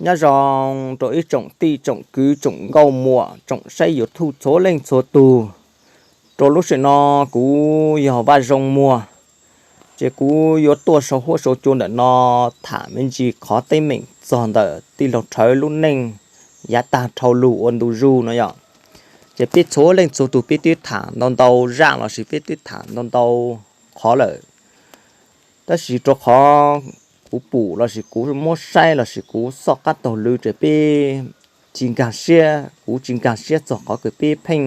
Nyob zoo rau ib tsoom tij tsoom kwv tsoom nkauj muam tsoom saib YouTube txhua leej txhua tus. Rau lub sij hawm no kuv yog Vaj Zoo Muag, ces kuv yuav tuaj sau huab sau cua ntawm no tham me ntsis qhov teeb meem txog ntawm tij laug Rhawv lub neej yav tag dhau lug ua ntu zus no yom. Ces peb txhua leej txhua tus peb twb tham ntau ntau zaj lossis peb twb tham ntau ntau qhov lawm, tab sis rau qhov kuv pum lossis kuv muab saib lossis kuv xauj qab taug lw ces peb tsis nkag siab, kuv tsis nkag siab txog qhov kws peb pheej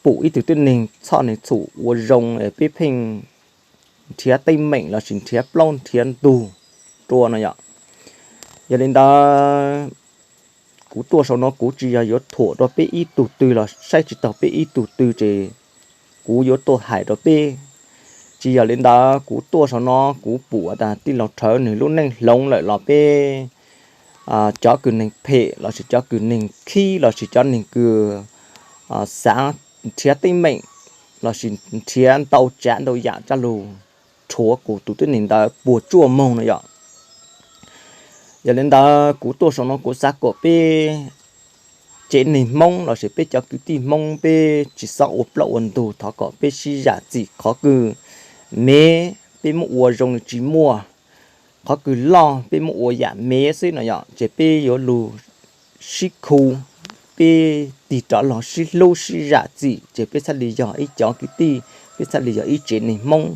pum ib tug tib neeg txhoj neeg txhum ua zoo es peb pheej nrhiav teeb meem lossis nrhiav plaub nrhiav ntug rua no yom. Yog li ntawd, kuv tuaj saum no kuv tsis yog yuav thuam rau peb ib tug twg los saib tsis taug peb ib tug twg ces kuv yuav tuaj hais rau peb. Tsis yog li ntawd, kuv tuaj saum no kuv pum tas tij laug Rhawv nws lub neej hloov lawm los peb cov kws neeg phem lossis cov kws neeg khib lossis cov neeg kws xav nrhiav teeb meem lossis nrhiav ntau tsav ntau yam coj lug rhuav kuv tus tib neeg ntawd puas tsuaj moog no yom. Yog li ntawd kuv tuaj saum no kuv xav kom peb tsev neeg Hmoob lossis peb cov kwv tij Hmoob peb tsis txhob ua plaub ua ntug, thov kom peb sib zam txim. Qhov kws mev peb muab ua zoo nws tsis muaj, qhov kws loj peb muab ua yam mev xwb no yom, ces peb yuav lug sib khu, peb tig rov los sib hlub sib zam txim ces peb txhaj li yog ib cov kwv tij, peb txhaj li yog ib tsev neeg Hmoob.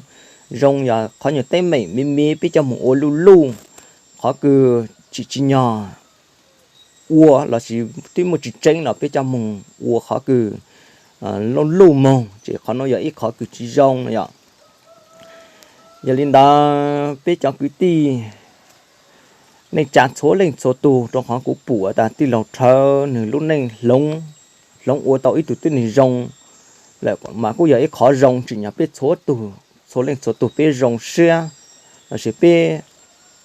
Zoo yog qhov nyuag teeb meem me me peb coj moog ua luj luj, qhov kws tsis tsim nyog ua lossis twb muaj tsis tseeb los peb coj moog ua qhov kws luj luj moog ces qhov no yog ib qhov kws tsis zoo no yom. Yog li ntawd peb cov kwv tij neej tsa txhua leej txhua tug, rau qhov kuv pum tas tij laug Rhawv nws lub neej hloov, hloov ua tau ib tug tib neeg zoo lawm mas kuj yog ib qhov zoo, tsim nyog peb txhua tug, txhua leej txhua tug peb zoo siab lossis peb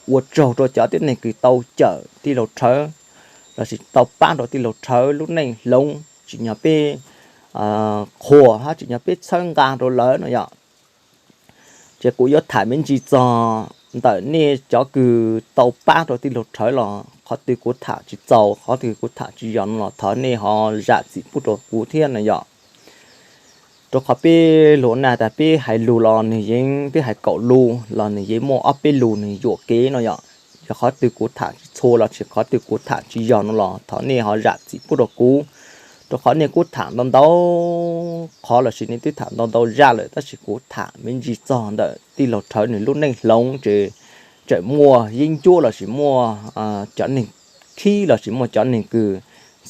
ua tsaug rau cov tib neeg kws tau cawm tij laug Rhawv lossis tau pab rau tij laug Rhawv lub neej hloov, tsim nyog peb qhuas hab tsim nyog peb txhawb nqa rau lawv no yom. Ces kuv yuav tham me ntsis txog ntawm nej cov kws tau pab rau tij laug Rhawv los qhov twg kuv tham tsis txaus, qhov twg kuv tham tsis yog no los thov nej ho zam txim pub rau kuv thiab no yom. Rau qhov peb lug naj tas peb hais lug los nws yeej, peb hais kaum lus los nws yeej muaj ob peb lus nws yuam kev no yom. Yog qhov twg kuv tham tsis txhua lossis qhov twg kuv tham tsis yog no los thov nej ho zam txim pub rau kuv. Rau qhov nej kuj tham ntau ntau qhov lossis nej twb tham ntau ntau zaj lawm, tab sis kuv tham me ntsis txog ntawm tij laug Rhawv nws lub neej hloov ces tseem muaj yeeb ncuab lossis muaj cov neeg khib lossis muaj cov neeg kws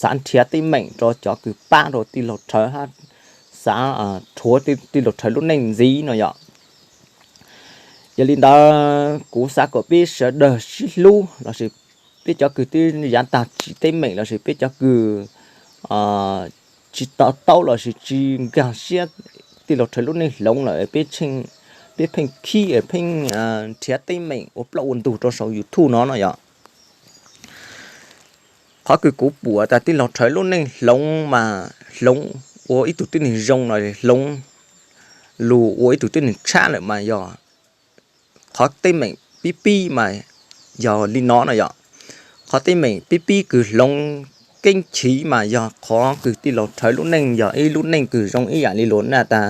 xav nrhiav teeb meem rau cov kws pab rau tij laug Rhawv hab xav rhuav tij laug Rhawv lub neej ntxiv no yom. Yog li ntawd kuv xav kom peb sawv daws sib hlub lossis peb cov kws twb yav tag tsim teeb meem lossis peb cov kws tsis to taub lossis tsis nkag siab tij laug Rhawv lub neej hloov lawm, peb pheej khib pheej nrhiav teeb meem ua plaub ua ntug rau saum YouTube no no yom. Qhov kws kuv pum tas tij laug Rhawv lub neej hloov mas hloov ua ib tug tib neeg zoo los hloov lug ua ib tug tib neeg tshab lawm mas yog qhov teeb meem pib pib mas yog li no no yom. Qhov teeb meem pib pib kws hloov keeb chiv mas yog qhov kws tij laug Rhawv lub neej yog ib lub neej kws zoo ib yam li luag naj tas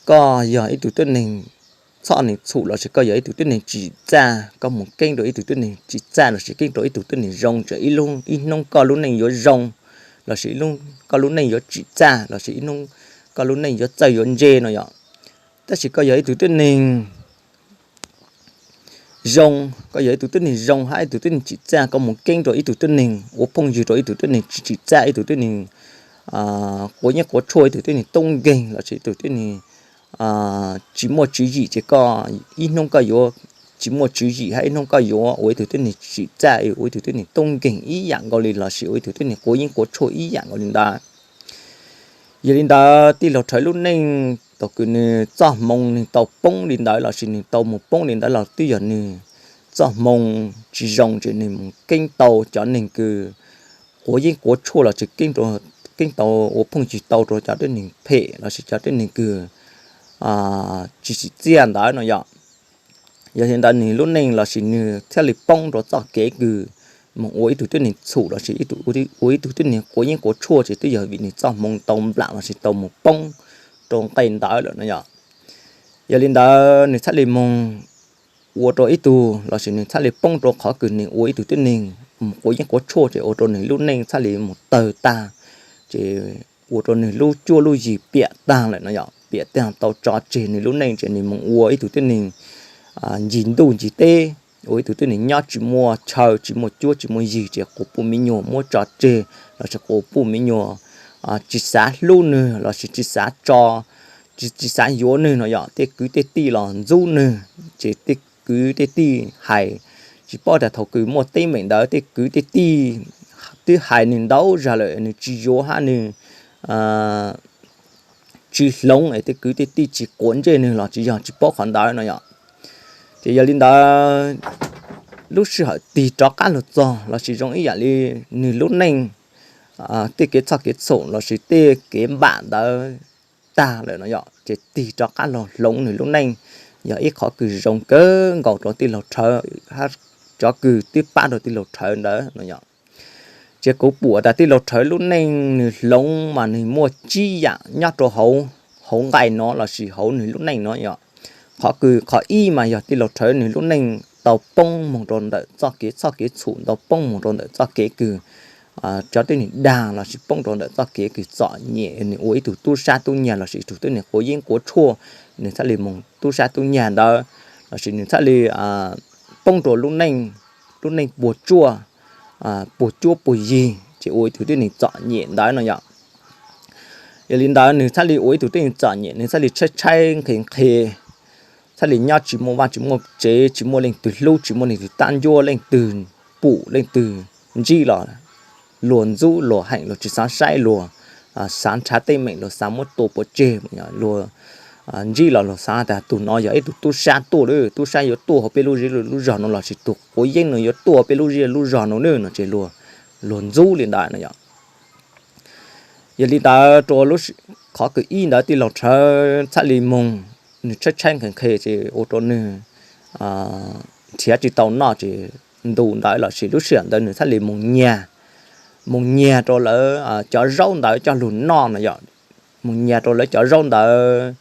koj yog ib tug tib neeg txhoj neeg txhum lossis koj yog ib tug tib neeg tsim txaj, koj mus keeb rau ib tug tib neeg tsim txaj lossis keeb rau ib tug tib neeg zoo, tseem ib hnub koj lub neej yuav zoo lossis koj lub neej yuav tsim txaj lossis ib hnub koj lub neej yuav txawj yuav ntse no yom. Tab sis koj yog ib tug tib neeg zoo, koj yog ib tug tib neeg zoo hab ib tug tib neeg tsim txaj, koj mus keeb rau ib tug tib neeg, ua phooj ywg rau ib tug tib neeg tsis tsim txaj, ib tug tib neeg quav yeeb quav tshuaj, ib tug tib neeg tub nkeeg lossis ib tug tib neeg tsis muaj tswv yim ces koj ib hnub koj yuav tsis muaj tswv yim hab ib hnub koj yuav ua ib tug tib neeg tsim txaj, ua ib tug tib neeg tub nkeeg ib yam nkaus li lossis ua ib tug tib neeg quav yeeb quav tshuaj ib yam nkaus li ntawd. Yog li ntawd tij laug Rhawv lub neej thaum kws nws txoj hmoo nws tau poob li ntawd lossis nws tau mus poob li ntawd los twb yog nws txoj hmoo tsis zoo ces nws mus keeb tau cov neeg kws quav yeeb quav tshuaj lossis keeb tau ua phooj ywg tau rau cov tib neeg phem lossis cov tib neeg kws tsis tsim txiaj ntawd no yom. Yog li ntawd nws lub neej lossis nws thiaj li poob rau txoj kev kws mus ua ib tug tib neeg txhum lossis ib tug ua ib tug tib neeg quav yeeb quav tshuaj ces twb yog vim nws txoj hmoov tau nplam lossis tau mus poob rau nqe ntawd lawm no yom. Yog li ntawd nws txhaj li mus ua rau ib tug lossis nws txhaj li poob rau qhov kws nws ua ib tug tib neeg mus quav yeeb quav tshuaj ces ua rau nws lub neej txhaj li mus tawg tag, ces ua rau nws lub cuab lub yig piam tag lawm no yom, piam tag tau tso tseg nws lub neej ces nws mus ua ib tug tib neeg ncig ntuj ncig teb, ua ib tug tib neeg nyob tsis muaj chaw tsis muaj cuab tsis muaj yig ces quas puj me nyuam muab tso tseg lossis quas puj me nyuam tsis xav hlub nws lossis tsis xav tso, tsis xav yuav nws no yom, tej kwv tej tij los ntxub nws, ces tej kwv tej tij hais, tsis paub tas thaum kws muaj teeb meem ntawd tej kwv tej tij twb hais nws ntau zag lawm nws tsis yuav hab nws tsis hloov es tej kwv tej tij tsis quav ntsej nws los tsis yog tsis paub qhov ntawd no yom. Ces yog li ntawd lub sij hawm tig rov qab los txog lossis zoo ib yam li nws lub neej tej kev txhoj kev txhaum lossis tej kev npam ntawd tag lawm no yom, ces tig rov qab los hloov nws lub neej, yog ib qhov kws zoo kawg nkaus rau tij laug Rhawv hab cov kws twb pab rau tij laug Rhawv ntawd no yom. Ces kuv pum tas tij laug Rhawv lub neej nws hloov mas nws muaj tsib yam nyob rau hauv nqai no lossis hauv nws lub neej no yom. Qhov kws qhov ib mas yog tij laug Rhawv nws lub neej tau poob moog rau ntawm txoj kev txhoj kev txhum, tau poob moog rau ntawm txoj kev kws cov tib neeg dag lossis poob rau ntawm txoj kev kws txom nyem, nws ua ib tug tub sab tub nyag lossis ib tug tib neeg quav yeeb quav tshuaj, nws txhaj li moog tub sab tub nyag ntawd, lossis nws txhaj li poob rau lub neej, lub neej puas tsuaj, puas cuab puas yig ces ua ib tug tib neeg txom nyem ntawd no yom. Yog li ntawd nws txhaj li ua ib tug tib neeg txom nyem, nws txhaj li tshaib tshaib nqhis nqhis, txhaj li nyob tsis muaj vaj tsis muaj tsev, tsis muaj leej twg hlub, tsis muaj leej twg tab ncuab, leej twg pum leej twg ntsib los luag ntxub luag heem, luag tsis xav saib, luag xav nrhav teeb meem, luag xav muab tua pov tseg, luag ntsib los luag xav tas tus no yog ib tug tub sab tuaj, tub sab yuav tuaj hauv peb lub zej lub zog no lossis tus quav yeeb no yuav tuaj peb lub zej lub zog no no ces luag ntxub li ntawd no yom. Yog li ntawd rau lub, qhov kws ib ntawd tij laug Rhawv txhaj li moog, nws tshaib tshaib nqhis nqhis ces ua rau nws nrhiav tsis tau noj ces ntu ntawd lossis lub sij hawm ntawd nws txhaj li moog nyiag, moog nyiag rau lawv cov zaub ntawd coj lug noj no yom, moog nyiag rau lawv cov zaub ntawd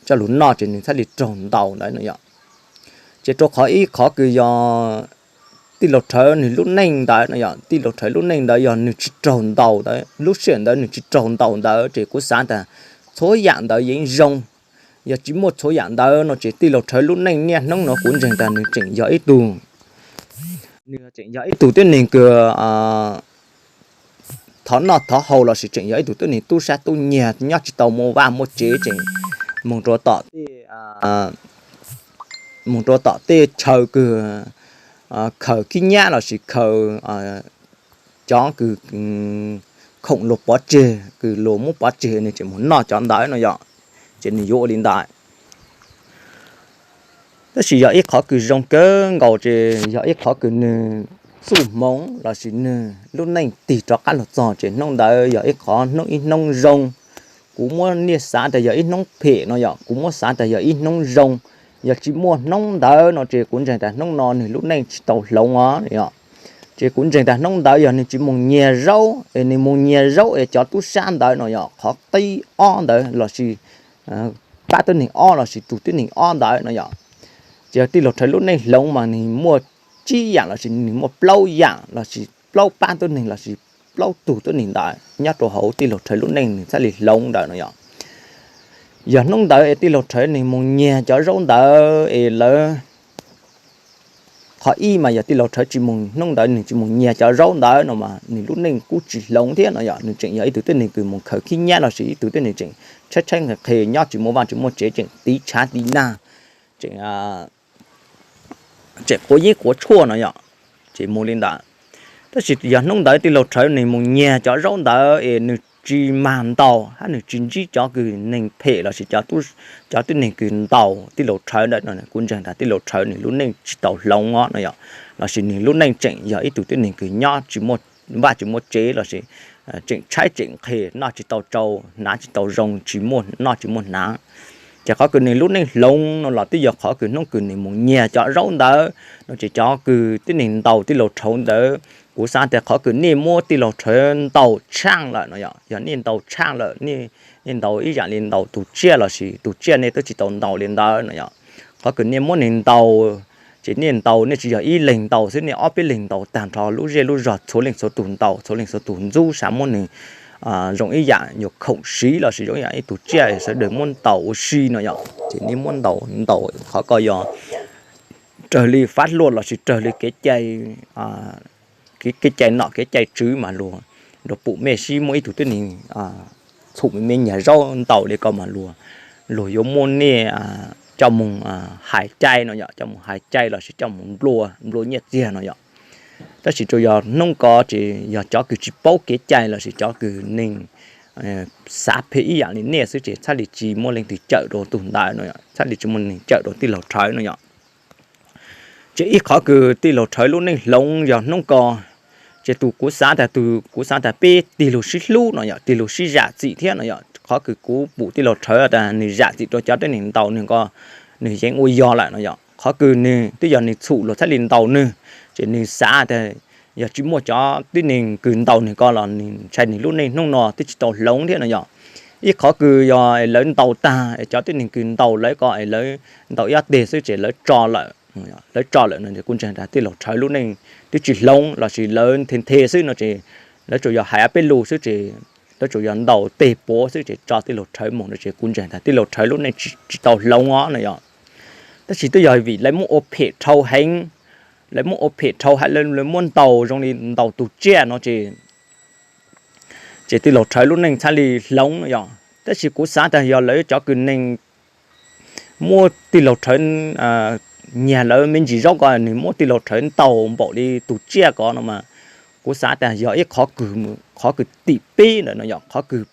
coj lug noj ces nws txhaj li raug ntaus ntawd no yom. Ces rau qhov ib qhov kws yog tij laug Rhawv nws lub neej ntawd no yom, tij laug Rhawv lub neej ntawd yog nws tsis raug ntaus ntawd, lub sij hawm ntawd nws tsis raug ntaus ntawd ces kuv xav tas txhua yam ntawd yeej zoo. Yog tsis muaj txhua yam ntawd no ces tij laug Rhawv lub neej niaj hnub no kuv ntseeg tas nws tseem yog ib tug, nws tseem yog ib tug tib neeg kws thov noj thov haus lossis tseem yog ib tug tib neeg tub sab tub nyiag nyob tsis tau muaj vaj muaj tsev, tseem moog rau tom tej, moog rau tom tej chaw kws khaws khib nyab lossis khaws cov kws khoom luag pov tseg, kws luag muab pov tseg nws tseem moog noj cov ntawd no yom. Ces nws yuav ua li ntawd. Tab sis yog ib qhov kws zoo kawg nkaus ces yog ib qhov kws nws txuj hmoov lossis nws lub neej tig rov qab los txog ces hnub ntawd yog ib qhov hnub, ib hnub zoo. Kuv muab niaj xav tas yog ib hnub phem no yom, kuv muab xav tas yog ib hnub zoo. Yog tsis muaj hnub ntawd no ces kuv ntseeg tas hnub no nws lub neej tsis tau hloov os yom. Ces kuv ntseeg tas hnub ntawd yog nws tsis moog nyiag zaub es nws moog nyiag zaub es cov tub sab ntawd no yog qhov qib ob ntawd lossis pab tib neeg ob lossis raug tib neeg ob ntawd no yom. Ces yog tij laug Rhawv lub neej hloov mas nws muaj tsib yam lossis nws muaj plaub yam lossis plaub pab tib neeg lossis plaub tug tib neeg ntawd nyob rau hauv tij laug Rhawv lub neej nws txhaj li hloov ntawd no yom. Yog hnub ntawd es tij laug Rhawv nws moog nyiag cov zaub ntawd es lawv, qhov ib mas yog tij laug Rhawv tsis moog, hnub ntawd nws tsis moog nyiag cov zaub ntawd no mas nws lub neej kuj tsis hloov thiab no yom, nws tseem yog ib tug tib neeg kws moog khaws khib nyab lossis ib tug tib neeg tseem tshaib tshaib nqhis nqhis nyob tsis muaj vaj tsis muaj tsev, tseem tiv tshav tiv nag, tseem tseem quav yeeb quav tshuaj no yom. Ces moog li ntawd. Tab sis yog hnub ntawd tij laug Rhawv nws moog nyiag cov zaub ntawd es nws tsis mag ntaus hab nws tsis ntsib cov kws neeg phem lossis cov tib neeg kws ntaus tij laug Rhawv ntawd no kuv ntseeg tas tij laug Rhawv nws lub neej tsis tau hloov os no yom, lossis nws lub neej tseem yog ib tug tib neeg kws nyob tsis muaj vaj tsis muaj tsev lossis tseem tshaib tseem nqhis noj tsis tau tsau hnav tsis tau zoo tsis muaj noj tsis muaj hnav. Ces qhov kws nws lub neej hloov no los twb yog qhov kws hnub kws nws mus nyiag cov zaub ntawd no ces cov kws tib neeg ntaus tij laug Rhawv ntawd, kuv xav tias qhov kws nej muab tij laug Rhawv ntaus tshaaj lawm no yog, yog nej ntaus tshaaj lawm, nej ntaus ib yaam li ntaus tug tsiaj lossis tug tsiaj nej twb tsis tau ntaus li ntawd no yog. Qhov kws nej muab nws ntaus, ces nej ntaus nej tsis yog ib leeg ntaus xwb, nej ob peb leeg ntaus taag nrho lub zej lub zog txhua leej txhua tug ntaus, txhua leej txhua tug ntxub xav muab nws zoo ib yaam nyuag khoom siv lossis zoo ib yaam ib tug tsiaj sawv daws muab ntaus ua si no yog. Ces nej muab ntaus ntaus qhov ko yog raws li fab luaj lossis raws li kev cai, kev cai nom kev cai tswv mas luag nrug pum mej sib muab ib tug tib neeg txhum me me nyiag zaub ntaus li ko mas luag, luag yuav muab nej coj moog hais cai no yog, coj moog hais cai lossis coj moog nplua nplua nyiaj txiag no yog. Tab sis tsuas yog hnub ko ces yog cov kws tsis paub kev cai lossis cov kws neeg xav phem ib yaam li nej xwb ces txhaj li tsis muaj leej twg cawm rau tug ntawd no, txhaj li tsis muaj neeg cawm rau tij laug Rhawv no yog. Ces ib qhov kws tij laug Rhawv lub neej hloov yog hnub ko, ces tus kuv xav tas, tus kuv xav tas peb tig lug sib hlub no yog, tig lug sib zam txim thiab no yog. Qhov kws kuv pum tij laug Rhawv tas nws zam txim rau cov tib neeg ntaus nws ko, nws yeej ua yog lawm no yog. Qhov kws nws twb yog nws txhum luag txhaj li ntaus nws, ces nws xav tas yog tsis muaj cov tib neeg kws ntaus nws ko los nws ntshai nws lub neej hnub no twb tsis tau hloov thiab no yog. Ib qhov kws yog lawv ntaus tag es cov tib neeg kws ntaus lawv ko es lawv ntaus ib ob teg xwb ces lawv tso lawm, lawv tso lawm no kuv ntseeg tas tij laug Rhawv lub neej twb tsis hloov lossis lawv nthe nthe xwb no ces lawv tsuas yog hais ob peb lus xwb ces lawv tsuas yog ntaus teg puav xwb ces tso tij laug Rhawv moog no ces kuv ntseeg tas tij laug Rhawv lub neej tsis tau hloov os no yog. Tab sis twb yog vim lawv muab ua phem dhau heev, lawv muab ua phem dhau heev, lawv muab ntaus zoo li ntaus tus tsiaj no ces, ces tij laug Rhawv lub neej txhaj li hloov no yog. Tab sis kuv xav tas yog lawv cov kws neeg muab tij laug Rhawv nyiag lawv me ntsis zaub ko, nws muab tij laug Rhawv ntaus npaum li tus tsiaj ko no mas kuv xav tas yog ib qhov kws, qhov kws tim peb ntawm no yog qhov kws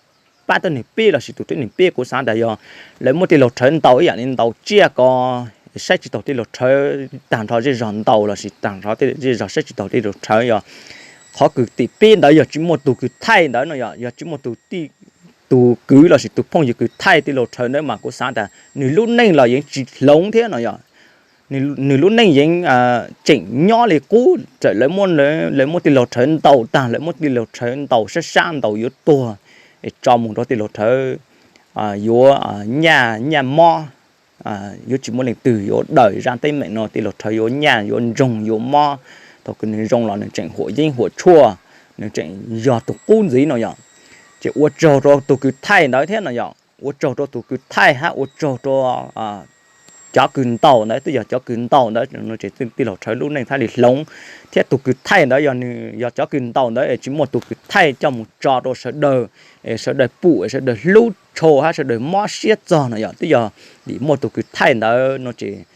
pab tib neeg peb lossis tus tib neeg peb. Kuv xav tas yog lawv muab tij laug Rhawv ntaus ib yam li ntaus tsiaj ko, saib tsis taus tij laug Rhawv tag nrho zej zog ntaus lossis tag nrho zej zog saib tsis taus tij laug Rhawv yog qhov kws tim peb ntawd yog tsis muaj tus kws thaij ntawd no yog, yog tsis muaj tus kwv lossis tus phooj ywg kws thaij tij laug Rhawv ntawd mas kuv xav tas nws lub neej los yeej tsis hloov thiab no yog. Nws lub neej yeej tseem nyob li qub, txawm lawv muab tij laug Rhawv ntaus tag, lawv muab tij laug Rhawv ntaus sab sab ntaus yuav tuag, es tso mus rau tij laug Rhawv yuav nyaj, nyaj mob, yuav tsis muaj leej twg yuav daws zaj teeb meem no, tij laug Rhawv yuav nyaj yuav ntsoog yuav mob. Thaum kws nws zoo los nws tseem huam yeeb huam tshuaj, nws tseem yog tus qub ntxiv no yog. Ces ua tsaug rau tus kws thaij ntawd thiab no yog, ua tsaug rau tus kws thaij hab ua tsaug rau cov kws ntaus ntawd, twb yog cov kws ntaus ntawd no ces tij laug Rhawv lub neej txhaj li hloov, thiab tus kws thaij ntawd yog nws yog cov kws ntaus ntawd es tsis muaj tus kws thaij coj mus tso rau sawv daws, es sawv daws pum es sawv daws hlub tshua hab sawv daws mob siab txog no yog, twb yog vim muaj tus kws thaij ntawd no ces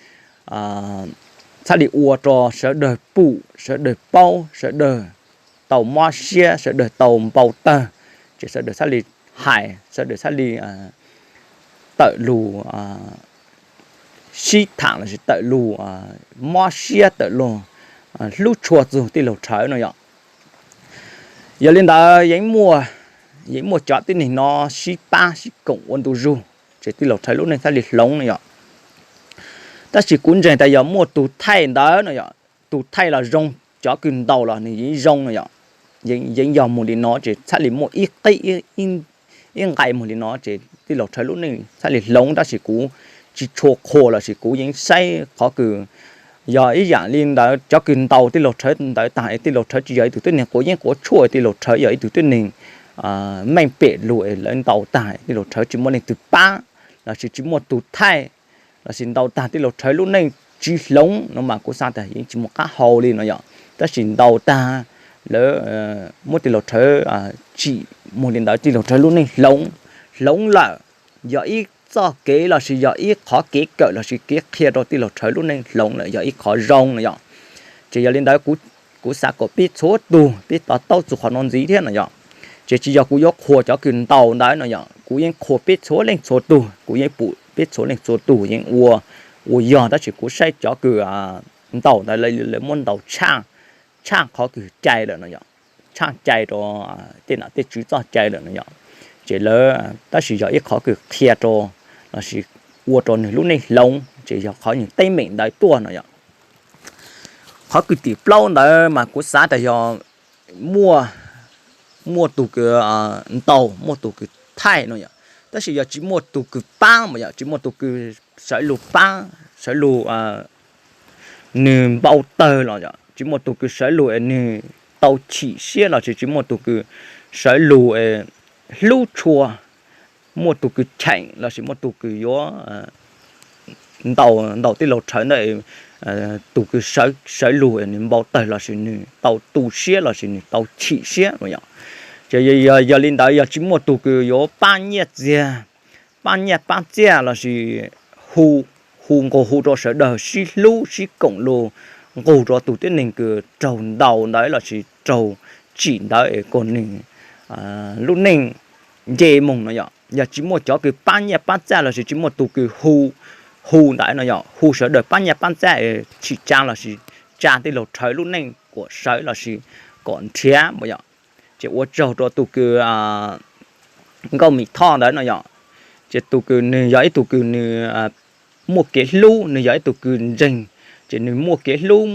txhaj li ua rau sawv daws pum sawv daws paub, sawv daws tau mob siab, sawv daws tau npau tawg, ces sawv daws txhaj li hais, sawv daws txhaj li tawm lug sib tham lossis tawm lug mob siab, tawm lug hlub tshua txug tij laug Rhawv no yog. Yog li ntawd yeej muaj cov tib neeg no sib pab sib koom ua ntu zug, ces tij laug Rhawv lub neej txhaj li hloov no yog. Tab sis kuv ntseeg tas yog muaj tus thaij ntawd no yog, tus thaij los zoo, cov kws ntaus los nws yeej zoo no yog. Yeej yog mus li no ces txhaj li muaj ib qib ib nqai mus li no ces tij laug Rhawv lub neej txhaj li hloov, tab sis kuv tsis tshua qhuas lossis kuv yeej saib qhov kws yog ib yam li ntawd, cov kws ntaus tij laug Rhawv ntawd tag es tij laug Rhawv tsis yog ib tug tib neeg quav yeeb quav tshuaj, tij laug Rhawv yog ib tug tib neeg meej pem lug es lawv ntaus tag tij laug Rhawv tsis muaj leej twg pab lossis tsis muaj tus thaij lossis ntaus tag tij laug Rhawv lub neej tsis hloov no mas kuv xav tas yeej tsis muaj qab hau li no yog. Tab sis ntaus tag lawv muab tij laug Rhawv tsim mus li ntawd tij laug Rhawv lub neej hloov, hloov lawm, yog ib txoj kev lossis yog ib qhov kev kawm lossis kev qhia rau tij laug Rhawv lub neej hloov lawm yog ib qhov zoo no yog. Ces yog li ntawd kuv xav kom peb txhua tug peb to taub txug qhov no ntxiv thiab no yog. Ces tsis yog kuv yuav qhuas cov kws ntaus ntawd no yog, kuv yeej qhuas peb txhua leej txhua tug, kuv yeej pum peb txhua leej txhua tug yeej ua, ua yog, tab sis kuv saib cov kws ntaus ntawd lawv muab ntaus tshaj qhov kws cai lawm no yog, tshaj cai rau tej nom tej tswv txoj cai lawm no yog. Ces lawv tab sis yog ib qhov kws qhia rau lossis ua rau nws lub neej hloov, ces yog qhov nws teeb meem ntawd tuaj no yom. Qhov kws tim plaub ntawd mas kuv xav tas yog muaj, muaj tus kws ntaus, muaj tus kws thaij no yom, tab sis yog tsis muaj tus kws paab mas yog tsis muaj tus kws sawv lug paab, sawv lug nws npau tawg los yog tsis muaj tus kws sawv lug es nws tau chim siab lossis tsis muaj tus kws sawv lug es hlub tshua, muaj tus kws cheem lossis muaj tus kws yuav ntaus, ntaus tij laug Rhawv ntawd, tus kws sawv lug es nws npau tawg lossis nws tau tu siab lossis nws tau chim siab no yom. Ces yog, yog li ntawd yog tsis muaj tus kws yuav paab nyiaj txiag, paab nyiaj paab txiaj lossis hu, hu nqug hu rau sawv daws sib hlub sib koom lug nqug rua tus tib neeg kws raug ntaus ntawd lossis raug tsim ntawd es kom nws lub neej nce moog no yom. Yog tsis muaj cov kws paab nyiaj paab txiaj lossis tsis muaj tus kws hu, hu ntawd no yog hu sawv daws paab nyiaj paab txiaj es tsim tsaa lossis tsaa tij laug Rhawv lub neej kom sawv lossis kom nrhiav mas yog, ces ua tsaug rua tus kws Nkauj Mim Thoj ntawd no yom. Ces tus kws nws yog ib tug kws nws muaj kev hlub, nws yog ib tug kws ntseeg, ces nws muaj kev hlub.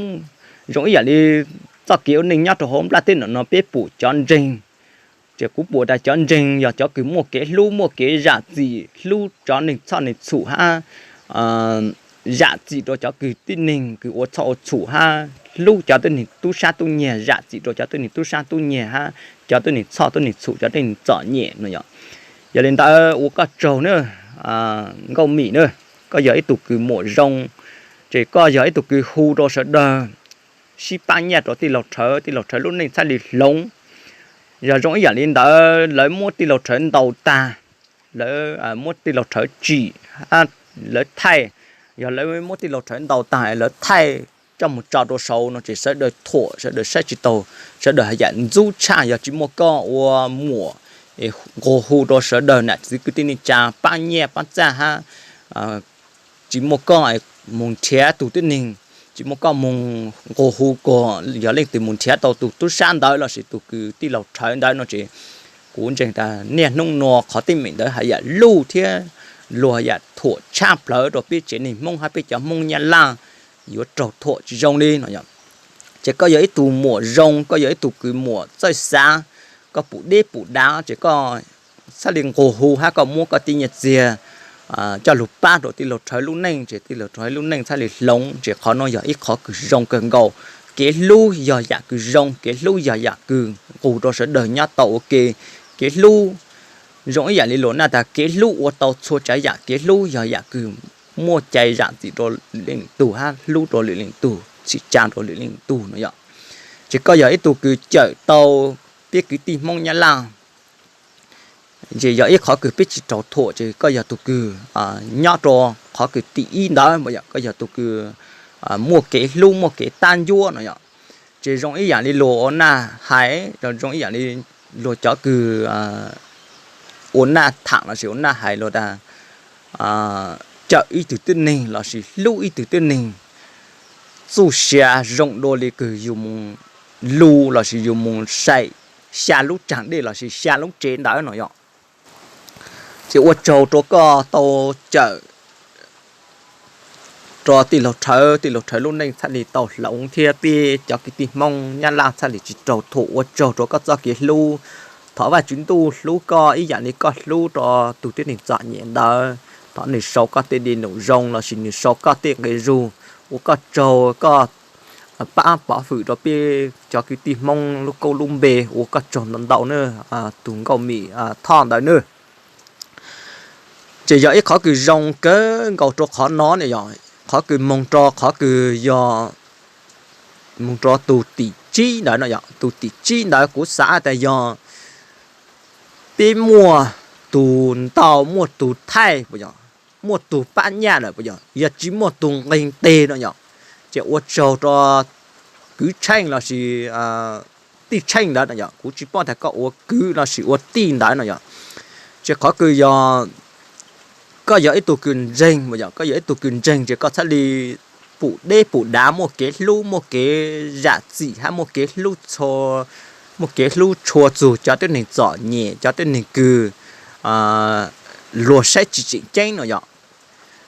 Zoo ib yam li txoj kev ua neej nyob rau hauv nplaj teb no no peb pum cov ntseeg, ces kuv pum tas cov ntseeg yog cov kws muaj kev hlub, muaj kev zam txim, hlub cov neeg txhoj neeg txhum hab zam txim rau cov kws tib neeg kws ua txhoj ua txhum hab hlub cov tib neeg tub sab tub nyiag, zam txim rau cov tib neeg tub sab tub nyiag hab cov tib neeg txhoj tib neeg txhum, cov tib neeg txom nyem no yom. Yog li ntawd ua koj tsaug na, Nkauj Mim na, koj yog ib tug kws muam zoo, ces koj yog ib tug kws hu rau sawv daws sib paab nyiaj rau tij laug Rhawv, tij laug Rhawv lub neej txhaj li hloov. Yog zoo ib yam li ntawd lawv muab tij laug Rhawv ntaus tag, lawv muab tij laug Rhawv tsim, lawv thaij, yog lawv muab tij laug Rhawv ntaus tag lawv thaij coj mus tso rau saud no ces sawv daws thuam, sawv daws saib tsis taug, sawv daws haj yam ntxub tshaj. Yog tsis muaj koj ua muam nqug hu rau sawv daws nam txiv kwv tij neej tsa paab nyiaj paab txaj hab, tsis muaj koj moog nrhiav tug tib neeg, tsis muaj koj moog nqug hu kom yog leej twg moog nrhiav tau tug tub sab ntawd lossis tug kws tij laug Rhawv ntawd no ces kuv ntseeg tas niaj hnub nua qhov teeb meem ntawd haj yam luj thiab luag haj yam thuam tshaj plawg rau peb tsev neeg Hmoob hab peb cov Hmoob Nyab Laj yuav raug thuam tsis zoo li no yom. Ces koj yog ib tug muam zoo, koj yog ib tug kws muam txawj xav, koj pum deb pum dav ces koj txhaj li nqug hu hab koj muab koj tej nyiaj txiag coj lug pab rau tij laug Rhawv lub neej ces tij laug Rhawv lub neej txhaj li hloov. Ces qhov no yog ib qhov kws zoo kawg nkaus. Kev hlub yog yam kws zoo, kev hlub yog yam kws nqug rau sawv daws nyob tau ua ke. Kev hlub zoo ib yam li luag naj tas kev hlub ua tau txhua tsav yam, kev hlub yog yam kws muaj cai zam txim rau lwm leej tug hab hlub rau lwm leej tug, txhim tsa rau lwm leej tug no yom. Ces koj yog ib tug kws cawm tau peb kwv tij Hmoob Nyab Laj, ces yog ib qhov kws peb tsis raug thuam ces koj yog tug kws nyob rau qhov kws tim ib ntawd mas yog koj yog tug kws muaj kev hlub muaj kev tab ncuab no yom. Ces zoo ib yam li luag ua naj hais, zoo ib yam li luag cov kws ua naj tham lossis ua naj hais luag tas cawm ib tug tib neeg lossis hlub ib tug tib neeg txuj sia zoo dua li kws yus moog lug lossis yus moog saib xya lub tsaag dej lossis xya lub tsev ntawd no yom. Ces ua tsaug rua koj tau cawm rua tij laug Rhawv, tij laug Rhawv lub neej txhaj li tau hloov thiab peb cov kwv tij Hmoob Nyab Laj txhaj li tsis raug thuam. Ua tsaug rua koj txoj kev hlub. Thov Vajtswv ntuj hlub koj ib yam li koj hlub rua tug tib neeg txom nyem ntawd. Thov nwg sau koj tej dej num zoo lossis nwg sau koj tej nqe zug. Ua koj tsaug koj pab pov hwm rua peb cov kwv tij Hmoob lub koob lub npe. Ua koj tsaug ntau ntau na, tug Nkauj Mim Thoj ntawd na. Ces yog ib qhov kws zoo kawg nkaus rua qhov no ne yog qhov kws moog rua qhov kws yog moog rua tug tim tsib ntawd no yog tug tim tsib ntawd kuv xav tas yog peb muaj tug ntaus muaj tug thaij puas yog, muaj tug pab nyaj lawm puas yog, yog tsis muaj tug nqeg teg no yog, ces ua tsaug rua kwv tsheej lossis tij tsheej ntawd no yog, kuv tsis paub tas koj ua kwv lossis ua tij ntawd no yog, ces qhov kws yog koj yog ib tug kws ntseeg puas yog, koj yog ib tug kws ntseeg ces koj txhaj li pum deb pum dav muaj kev hlub muaj kev zam txim hab muaj kev hlub txhua, muaj kev hlub tshua txug cov tib neeg txom nyem cov tib neeg kws luag saib tsis tseem ceeb no yog.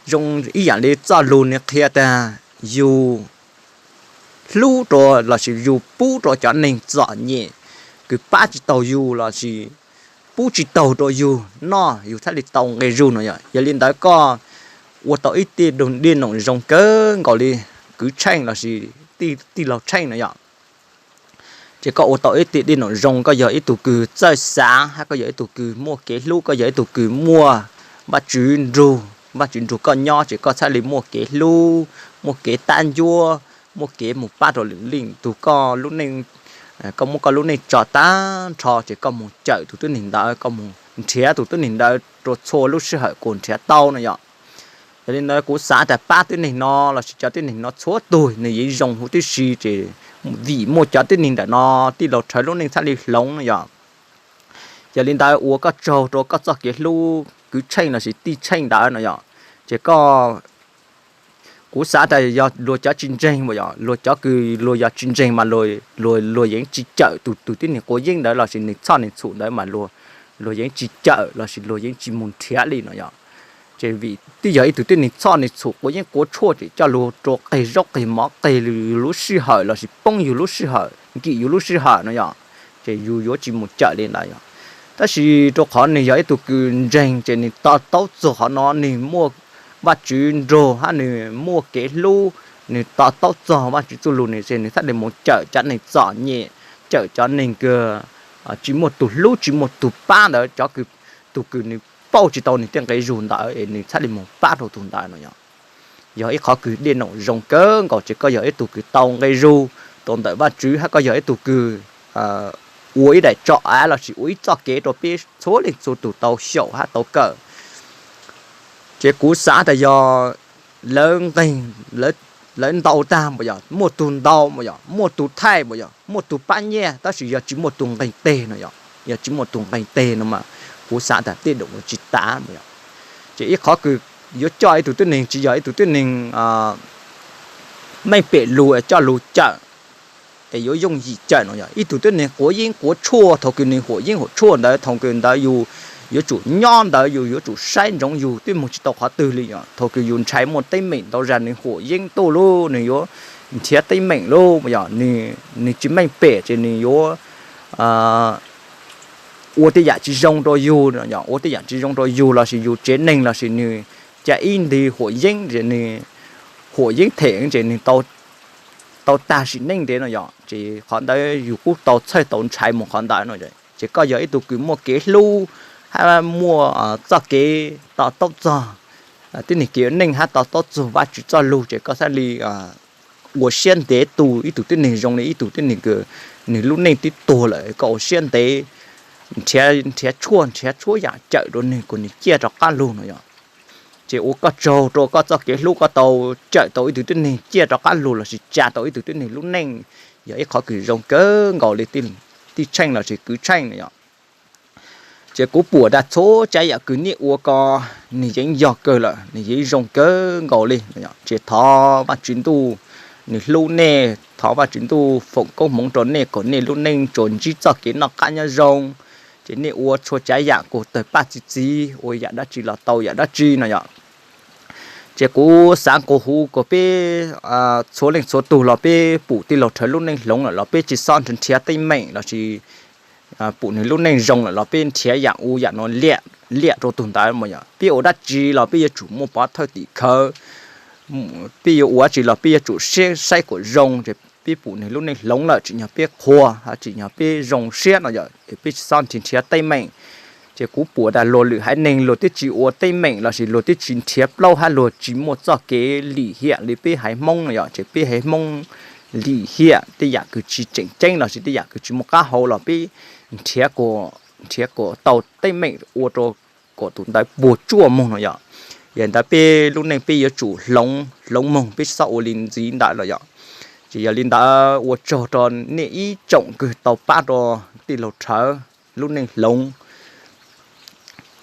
Zoo ib yam li txoj lus nws qhia tias yus hlub rau lossis yus pub rau cov neeg txom nyem, kws pab tsis taus yus lossis pub tsis taus rau yus noj, yus thiaj li tau nqe zug no yom. Yog li ntawd koj ua tau ib tij dej noom zoo kawg nkaus li kwv Tsheej lossis tij laug Tsheej no yom. Ces koj ua tau ib tij dej noom zoo, koj yog ib tug kws txawj xav, hab koj yog ib tug kws muaj kev hlub, koj yog ib tug kws muaj Vajtswv nrug, Vajtswv nrug koj nyob, ces koj thiaj li muaj kev hlub, muaj kev tab ncuab, muaj kev mus pab rau lwm leej tug. Koj lub neej, koj muab koj lub neej tso tag nrho, ces koj mus cawm tus tib neeg ntawd, koj mus nrhiav tus tib neeg ntawd rau txhua lub sij hawm kuas nrhiav tau no yom. Yog li ntawd kuv xav tas pab tib neeg no lossis cov tib neeg no txhua tug nws yeej zoo huv tib si, ces vim muaj cov tib neeg ntawm no tij laug Rhawv lub neej thiaj li hloov no yom. Yog li ntawd ua koj tsaug rau koj txoj kev hlub kwv Tsheej lossis tij Tsheej ntawd no yom. Ces koj, kuv xav tas yog luag cov tsis ntseeg mas yog luag cov kws luag yog tsis ntseeg mas luag yeej tsis cawm tus, tus tib neeg quav yeeb ntawd lossis nws txhoj nws txhum ntawd mas luag yeej tsis cawm lossis luag yeej tsis mus nrhiav li no yom. Ces vim twb yog ib tug tib neeg txhoj nws txhum quav yeeb quav tshuaj ces coj lug rau qig zaub qig mov qig yus lub sij hawm lossis poob yus lub sij hawm nkim yus lub sij hawm no yom. Ces yus yuav tsis mus cawm li ntawd yom. Tab sis rau qhov nws yog ib tug kws ntseeg ces nws to taub txog qhov no, nws muaj Vajtswv nrug hab nws muaj kev hlub, nws to taub txog Vajtswv txuj lug nws ces nws thiaj li mus cawm cov neeg txom nyem, cawm cov neeg kws tsis muaj tus hlub tsis muaj tus pab ntawd, cov kws, tus kws nws pauj tsis tau nws tej nqe zug ntawd es nws thiaj li mus pab rau tus ntawd no yom. Yog ib qhov kws dej noom zoo kawg nkaus ces koj yog ib tug kws tau nqe zug rau ntawm Vajtswv hab koj yog ib tug kws ua ib daim tso av lossis ua ib txoj kev rau peb txhua leej txhua tug tau xyaum hab tau kawm. Ces kuv xav tas yog lawv nqeeg, lawv ntaus tag mas yog muaj tug ntaus mas yog muaj tug thaij mas yog muaj tug pab nyiaj, tab sis yog tsis muaj tug nqeeg teg no yom, yog tsis muaj tug nqeeg teg no mas kuv xav tas tej doom tsis tav mas yog. Ces ib qhov kws yuav coj ib tug tib neeg tsis yog ib tug tib neeg meej pem lug coj lug cawm es yuav yooj yim cawm no yog ib tug tib neeg quav yeeb quav tshuaj. Thaum kws nws huam yeeb huam tshuaj ntawd, thaum kws ntawd yus yuav tsum nyob ntawd, yus yuav tsum saib ntsoov, yus twb moog tsis tau qhov twg li yom. Thaum kws yus ntshai muaj teeb meem ntau zag nws huam yeeb tuaj lub, nws yuav nrhiav teeb meem lub yog nws tsis meej pem ces nws yuav ua tej yam tsis zoo rau yus, ua tej yam tsis zoo rau yus lossis yus tsev neeg lossis nws ca ib nti huam yeeb ces nws huam yeeb them ces nws tau tag sim neej ntev no yom. Ces qhov ntawd yus kuj tau txhawj tau ntshai mus qhov ntawd no. Ces koj yog ib tug kws muaj kev hlub hab muaj txoj kev to taub txog tib neeg kev ua neej hab to taub txog Vajtswv txoj lug ces koj thiaj li ua siab ntev tu ib tug tib neeg zoo li ib tug tib neeg kws nws lub neej twb tuag lawm, koj ua siab ntev nrhiav tshuaj, nrhiav txhua yam cawm rau nws kuas nws ciaj rov qab lug no yom. Ces ua koj tsaug rau koj txoj kev hlub koj tau cawm tau ib tug tib neeg ciaj rov qab lug lossis tsa tau ib tug tib neeg lub neej, yog ib qhov kws zoo kawg nkaus li tij Tsheej lossis kwv Tsheej no yom. Ces kuv pum tas txhua tsav yam kws nej ua ko nws yeej yog kawg lawm, nws yeej zoo kawg nkaus li. Ces thov Vajtswv ntuj nws hlub nej, thov Vajtswv ntuj foom koob hmoov rau nej kom nej lub neej tsuas ntsib txoj kev noj qab nyob zoo. Ces nej ua txhua tsav yam kuas tawg paj txi txiv, ua yam dab tsi los tau yam dab tsi no yom. Ces kuv xav nqua hu kom peb txhua leej txhua tug los peb pum tij laug Rhawv lub neej hloov lawm los peb tsis xob nrhiav teeb meem lossis pum nws lub neej zoo lawm los peb nrhiav yam u yam no liam rau tug ntawd mas yog peb ua dab tsi los peb yuav tsum muaj pov thawj tim khawv. Peb yuav ua dab tsi los peb yuav tsum saib kom zoo, ces peb pum nws lub neej hloov lawm tsim nyog peb qhuas, tsim nyog peb zoo siab no yom, peb tsis xob nrhiav teeb meem. Ces kuv pum tas luag lwm haiv neeg luag twb tsis ua teeb meem lossis luag twb tsis nrhiav plaub hab luag tsis muaj txoj kev lim hiam li peb haiv Hmoob no yom. Ces peb haiv Hmoob lim hiam tej yam kws tsis tseem ceeb lossis tej yam kws tsis muaj qab hau los peb nrhiav kom tau teeb meem ua rau kom tus ntawd puas tsuaj moog no yom. Yog ntawd peb lub neej peb yuav tsum hloov, hloov moog, peb tsis xob ua li ntxiv ntawd los yom. Ces yog li ntawd ua tsaug rau nej ib tsoom kws tau pab rau tij laug Rhawv lub neej hloov.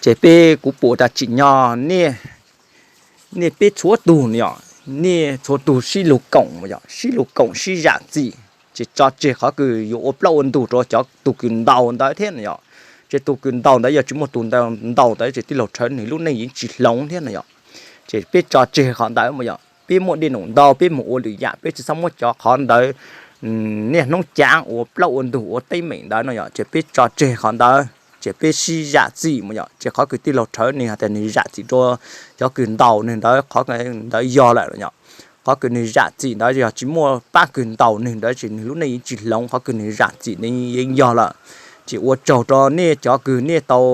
Ces peb kuv pum tas tsim nyog nej peb txhua tug no yom, nej txhua tug sib lug koom, sib lug koom sib zam txim, ces tso tseg qhov kws yuav ua plaub ua ntug rau cov tug kws ntaus ntawd thiab no yom. Ces tug kws ntaus ntawd yog tsis muaj tus ntaus ntawd ces tij laug Rhawv nws lub neej yeej tsis hloov thiab no yom. Ces peb tso tseg qhov ntawd mas yog peb muaj dej num ntau, peb mus ua lwm yam, peb tsis txhob muab cov qhov ntawd niaj hnub cav ua plaub ua ntug ua teeb meem ntawd no yom, ces peb tso tseg qhov ntawd, ces peb sib zam txim mas yom. Ces qhov kws tij laug Rhawv nws has tas nws zam txim rau cov kws ntaus nws ntawd, qhov ntawd yog lawm yom. Qhov kws nws zam txim ntawd yog tsis muaj pab kws ntaus nws ntawd ces nws lub neej yeej tsis hloov, qhov kws nws zam txim nws yeej yog lawm. Ces ua tsaug rau nej cov kws nej tau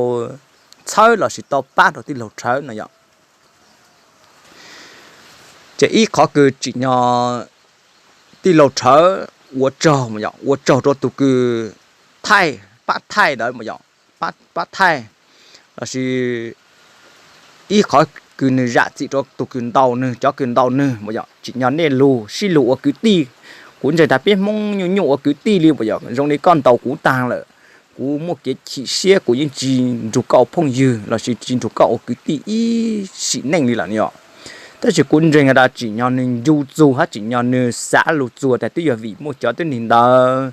txhawb lossis tau pab rau tij laug Rhawv no yom. Ces ib qhov kws tsim nyog tij laug Rhawv ua tsaug, ua tsaug rau tus kws thaij, pab thaij ntawd mas yog, pab thaij, lossis ib qhov kws nws zam txim rau tus kws ntaus nws, cov kws ntaus nws mas yog tsim nyog nej lug sib lug ua kwv tij. Kuv ntseeg tas peb Hmoob nyuaj nyuaj ua kwv tij li mas yog zoo li koj ntaus kuv taag lawm, kuv muaj kev chim siab, kuv yeej tsis nrug koj ua phooj ywg lossis tsis nrug koj ua kwv tij ib sim neej li lawm yom. Tab sis kuv ntseeg tas tsim nyog nws ncu txug hab tsim nyog nws xav lug txug tas twb yog vim muaj cov tib neeg ntawd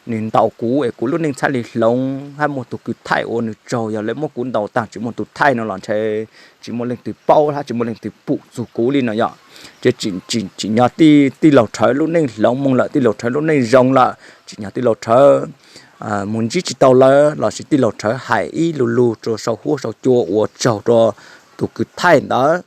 nws ntaus kuv es kuv lub neej txhaj li hloov, hab muaj tus kws thaij ua nws tsaug, yog lawv muab kuv ntaus taag tsis muaj tus thaij no los ntshe tsis muaj leej twg paub hab tsis muaj leej twg pum txug kuv li no yom. Ces tsim nyog tij laug Rhawv lub neej hloov moog lawm, tij laug Rhawv lub neej zoo lawm, tsim nyog tij laug Rhawv mus ntsib tsis tau lawv lossis tij laug Rhawv hais ib lu lug rau saum huab saum cua ua tsaug rau tus kws thaij ntawd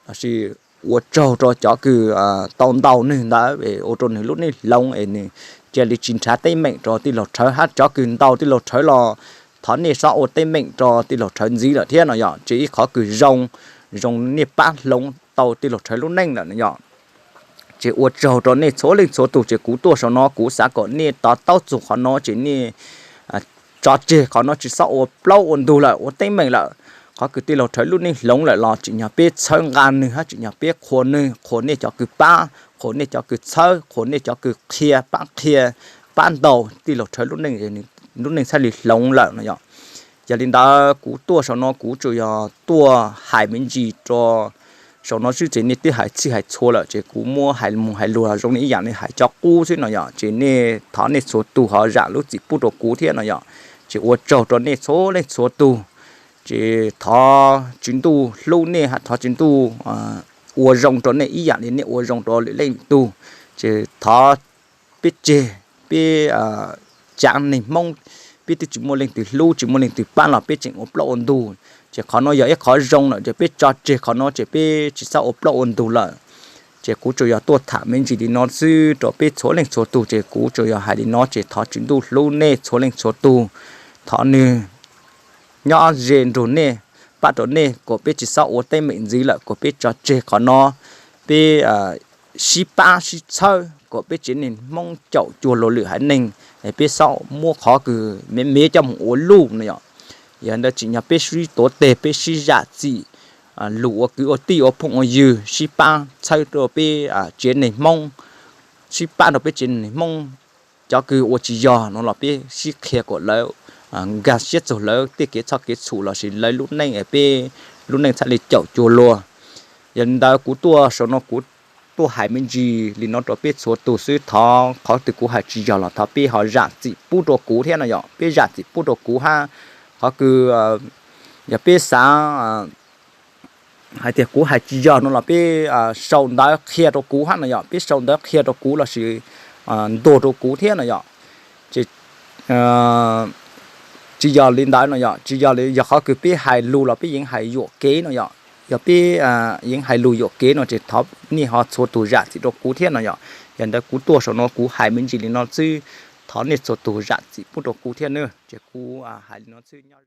lossis ua tsaug rau cov kws tau ntaus nwg ntawd es ua rau nwg lub neej hloov es nwg cia li tsis nrhav teeb meem rau tij laug Rhawv hab cov kws ntaus tij laug Rhawv los thov nej txhob ua teeb meem rau tij laug Rhawv ntxiv lawm thiab no yom. Ces ib qhov kws zoo, zoo nej pab hloov tau tij laug Rhawv lub neej lawm no yom. Ces ua tsaug rau nej txhua leej txhua tug, ces kuv tuaj saum no kuv xav kom nej to taub txug qhov no ces nej tso tseg qhov no, tsis txhob ua plaub ua ntug lawm, ua teeb meem lawm. Qhov kws tij laug Rhawv lub neej hloov lawm los tsim nyog peb txhawb nqa nwg hab tsim nyog peb qhuas nwg, qhuas nej cov kws pab, qhuas nej cov kws txhawb, qhuas nej cov kws qhia, pab qhia, pab ntaus tij laug Rhawv lub neej, lub neej txhaj li hloov lawm no yom. Yog li ntawd kuv tuaj saum no kuv tsuas yog tuaj hais me ntsis rau saum no xwb, ces nej twb hais txhij hais txhua lawm ces kuv muab hais moog hais lug zoo li ib yaam li hais cov qub xwb no yom. Ces nej thov nej txhua tug ho zam lub txim pub rau kuv thiab no yom. Ces ua tsaug rau nej txhua leej txhua tug. Ces thov Tswv Ntuj hlub nej, thov Tswv Ntuj ua zoo rau nej ib yaam li nej ua zoo rau lwm leej tug. Ces thov peb tseg, peb caav neeg Hmoob, peb twb tsis muaj leej twg hlub, tsis muaj leej twg pab los peb tseem ua plaub ua ntug. Ces qhov no yog ib qhov zoo lawm, ces peb tso tseg qhov no ces peb tsis txhob ua plaub ua ntug lawm. Ces kuv tsuas yog tuaj tham me ntsis li no xwb rau peb txhua leej txhua tug, ces kuv tsuas yog hais li no, ces thov Tswv Ntuj hlub nej txhua leej txhua tug. Thov nwg nyob ze nrug nej, pab rau nej kom peb tsis txhob ua teeb meem ntxiv lawm, kom peb tso tseg qhov no, peb sib pab sib txhawb kom peb tsev neeg Hmoob caum cuag luag lwm haiv neeg, peb txhob muab qhov kws me me coj mus ua luj no yom. Yog ntawd tsim nyog peb sib tuav teg, peb sib zam txim, lug ua kwv ua tij ua phooj ua ywg, sib pab txhawb rau peb tsev neeg Hmoob, sib pab rau peb tsev neeg Hmoob. Cov kws ua tsis yog no los peb sib qhia kom lawv nkag siab txug lawv tej kev txhoj kev txhum lossis lawv lub neej, peb lub neej txhaj li caum cuag luag. Yog li ntawd kuv tuaj saum no kuv tuaj hais me ntsis li no rau peb txhua tug xwb, thov qhov twg kuv hais tsis yog los thov peb ho zam txim pub rau kuv thiab no yom, peb zam txim pub rau kuv hab. Qhov kws yog peb xav hais tias kuv hais tsis yog no los peb sau ntawv qhia rau kuv hab no yom, peb sau ntawv qhia rau kuv lossis ntuas rau kuv thiab no yom. Ces tsis yog li ntawd no yom, tsis yog li, yog qhov kws peb hais lug los peb yeej hais yuam kev no yom, yog peb yeej hais lug yuam kev no ces thov nej ho txhua tug zam txim rau kuv thiab no yom. Yog ntawd kuv tuaj saum no kuv hais me ntsis li no xwb, thov nej txhua tug zam txim pub rau kuv thiab nawb. Ces kuv hais li no xwb, nyob